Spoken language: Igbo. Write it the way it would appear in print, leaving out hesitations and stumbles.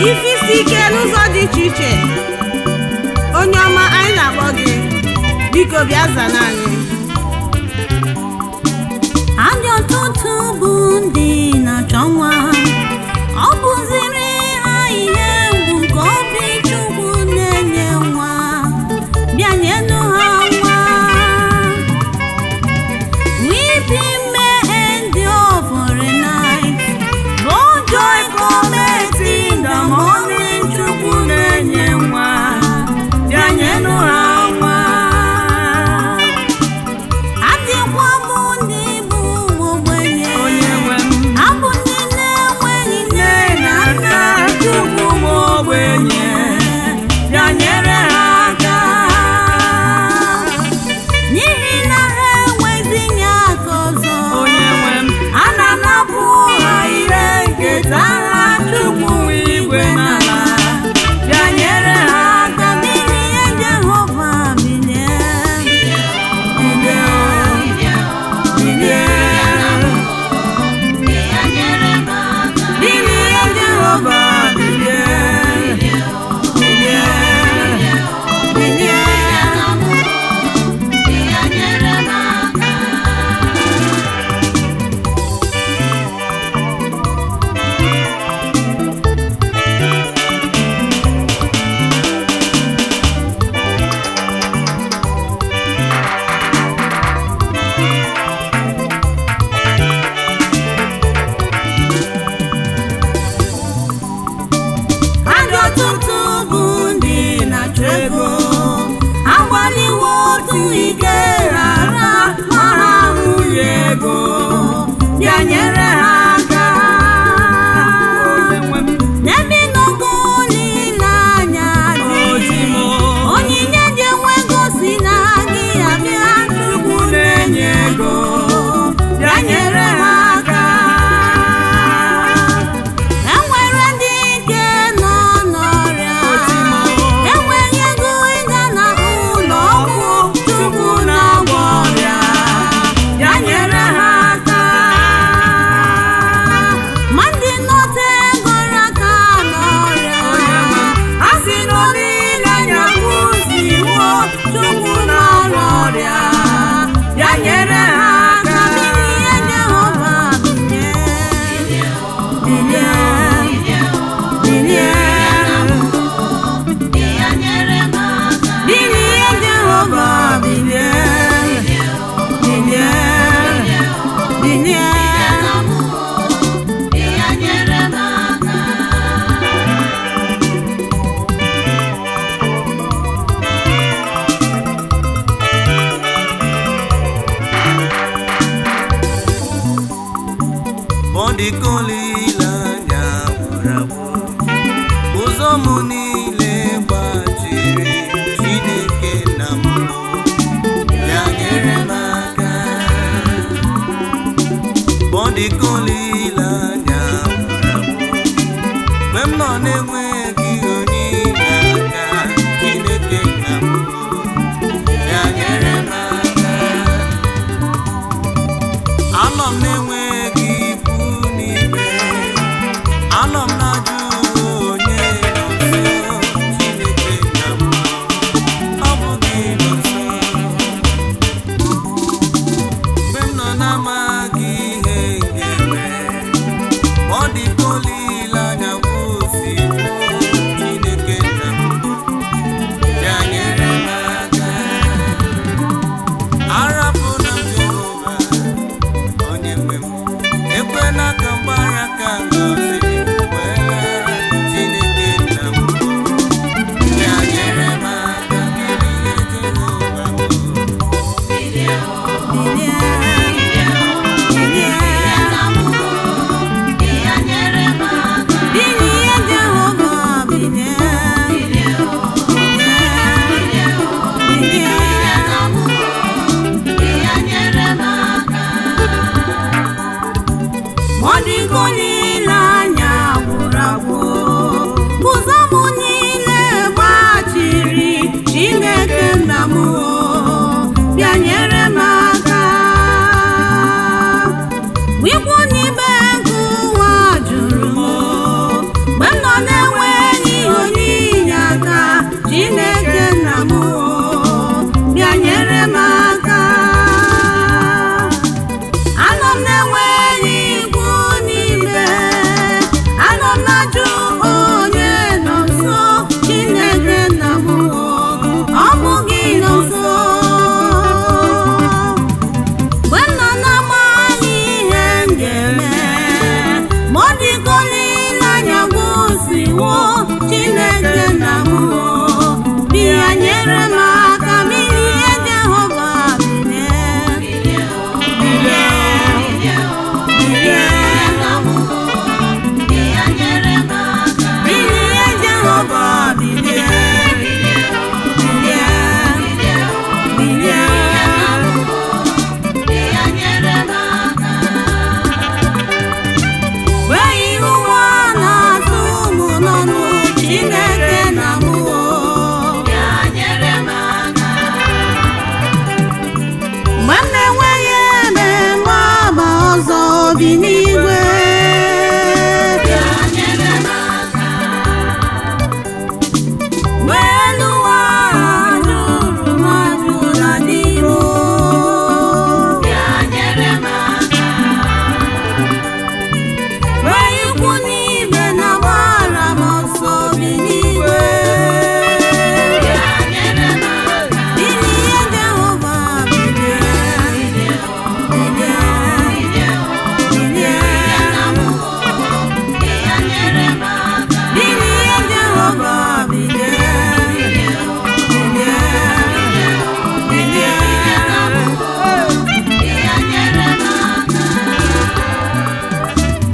Ife isi ike n'ụzọ dị iche iche. Onye ọma, anyị na-akpọ gị, biko bịa zana anyị. Adị ọtụtụ bụ ndị na-achọ nwa, ọ bụziri ha ihe mgbu nke obi. Chukwu na-enye nwa, bịa nyenụ ha nwa. Weeping may endure for a night, but joy cometh in the morning. Chukwu na-enye nwa, bịa nyenụ ha nwa. Adịkwa m ndị bụ ụmụ ogbenye, Onye nwe m, abụ ndị na-enweghị nne na nna. Chukwu m, ogbenye, bịa nyere ha aka. N'ihi na ha enweghị inye aka ọzọ. Onye nwe m, a na-anapụ ha ihe nketa ha. Chukwu nwe igwe n'ala, bịa nyere ha aka. Bilie Jehova, bilie. Bilie, bilie. Bilie Jehova, bilie. Bilie, bilie. Adị ọtụtụ bụ ndị na-achọ ego, agbaliwo otu ike ghara ma ha Nwunye ego, bịa nyere ha aka. Onye nwe m, N'ebe ịnọgo olileanya dị, ozi m, onyinye dị enwe ego si na gị abịa. Chukwu na-enye ego, bịa nyere ha aka. Enwere ndị nke nọ n'ọrịa, Ozi m, enweghị ego ịga na ụlọ ọgwụ. Chukwu na-agwọ ọrịa, bịa nyere ha aka. Ma ndị nọte goro aka n'ọrịa, Onye nwe m, a sị na olileanya kwụsịwo. Chukwu na-agwọ ọrịa, bịa nyere ha aka. Bilie Jehova, bilie. Bilie, bilie. Bilie Jehova, bilie. Bilie, bilie. Ọ dịka olileanya gwụrụ agwụ, ụzọ m niile gbachiri, Chineke na mbụ, bịa nyere m aka. Ọ dịka olileanya gwụrụ agwụ, mgbe m nọ na-enweghị onye inye aka, Chineke na mbụ, bịa nyere m aka. Anọ m na-enwe